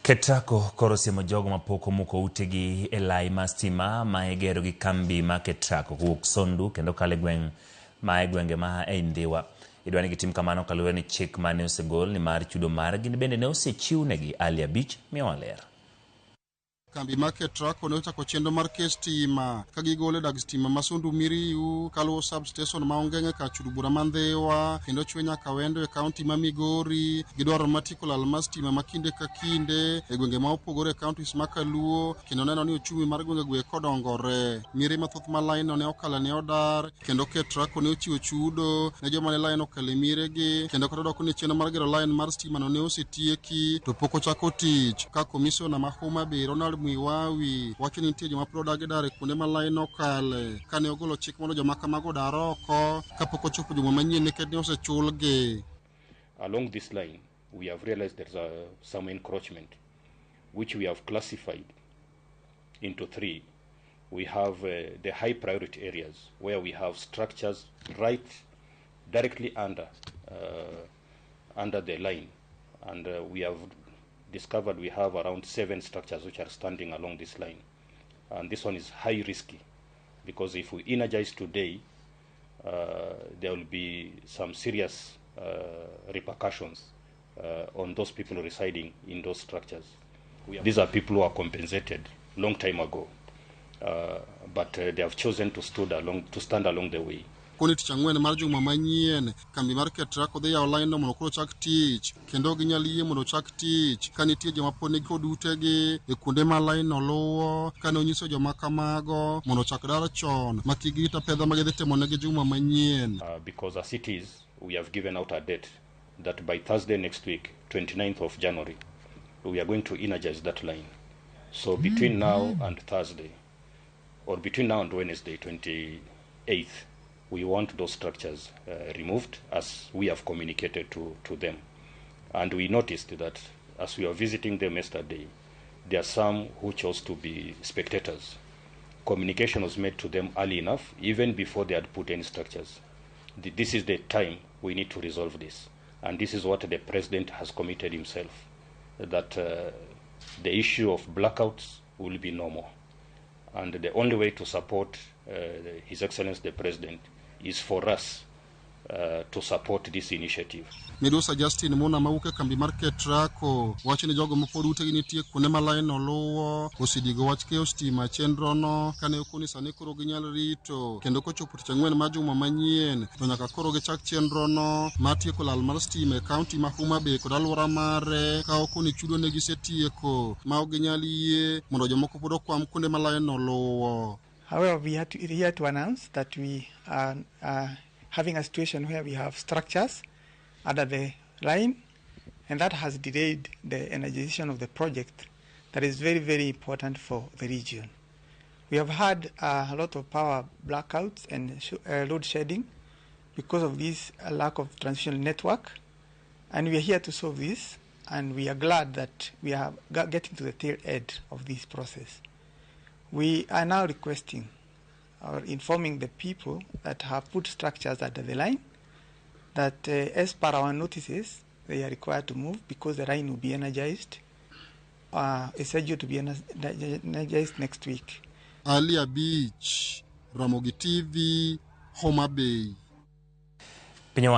Ketraco koro osiemo jogo mapok omuko utegi e lai mar stima ma igero gi kambi ma Ketraco kowuok Sondu kendo kalo e gweng' ma e gwenge ma ei Ndhiwa. Idwa ni gitim kamano kaluwore ni chik mane osegol ni mar chudo margi bende ne osechiwnegi. Ali Abich miyowa ler. Kambi mar Ketraco ne ochako chenro mar keyo stima ka gigolo e dag stima ma Sondu Miriu kaluwo substation ma Ongeng'e kar chudo bura ma Ndhiwa kendo chwe nyaka Wendo e kaunti ma Migori. Gidwaro mar tieko lal mar stima ma kinde ka kinde e gwenge ma opogore e kauntis ma Kaluo kendo neno ni ochumi mar gwenge go eko odongore. Miere mathoth ma lainno ne okale ne odar kendo Ketraco ne ochiwo chudo ne joma ne lain okalo e mieregi kendo kata odoko ni chenro mar gero lain mar stima no ne osetieki to pok ochako tich. Ka komisona ma Homa Bay Ronald Mwiwawi wacho ni nitie joma pod odagi dar e kuonde ma lain okale kane ogolo chik mondo joma kamago odar oko kapok ochopo juma manyien nikech ne osechulgi. Along this line, we have realized there's some encroachment, which we have classified into three. We have the high priority areas where we have structures right directly under the line, and we have discovered we have around 7 structures which are standing along this line, and this one is high risky because if we energize today, there will be some serious repercussions on those people residing in those structures. These are people who are compensated long time ago, but they have chosen to stand along the way. Koni tich ang'wen mar juma manyien, kambi mar Ketraco dhi yawo lainno mondo koro ochak tich kendo ok ginyal yie mondo ochak tich ka nitie joma pod nigi kod utegi e kuonde ma lainno luwo kane onyiso joma kamago mondo ochak dar chon ma kik girit apedha ma gidhi timonegi juma manyien. Because as it is, we have given out a date that by Thursday next week, 29th of January, we are going to energize that line. So between now and Thursday, or between now and Wednesday, 28th, we want those structures removed as we have communicated to them. And we noticed that as we were visiting them yesterday, there are some who chose to be spectators. Communication was made to them early enough, even before they had put any structures. This is the time we need to resolve this. And this is what the president has committed himself, that the issue of blackouts will be no more. And the only way to support His Excellency the President is for us to support this initiative. Midusa Justin Muna mawuok e kambi mar Ketraco wacho ni jogo mapod utegi nitie kuonde ma lainno luwo osediego wach keyo stima e chenrono kane okoni sani koro ginyal rito kendo kochopo tich ang'wen mar juma manyien to nyaka koro gichak chenrono mar tieko lal mar stima e kaunti ma Homa Bay kod alwora mare ka okoni chudo ne gisetieko ma ok ginyal yie mondo jomoko pod okwam kuonde ma lainno luwo. However, we are here to announce that we are having a situation where we have structures under the line, and that has delayed the energization of the project that is very, very important for the region. We have had a lot of power blackouts and load shedding because of this lack of transmission network, and we are here to solve this, and we are glad that we are getting to the tail end of this process. We are now requesting or informing the people that have put structures under the line that as per our notices, they are required to move because the line will be energized, is scheduled to be energized next week. Ali Abich, Ramogi TV, Homa Bay. Piny owacho.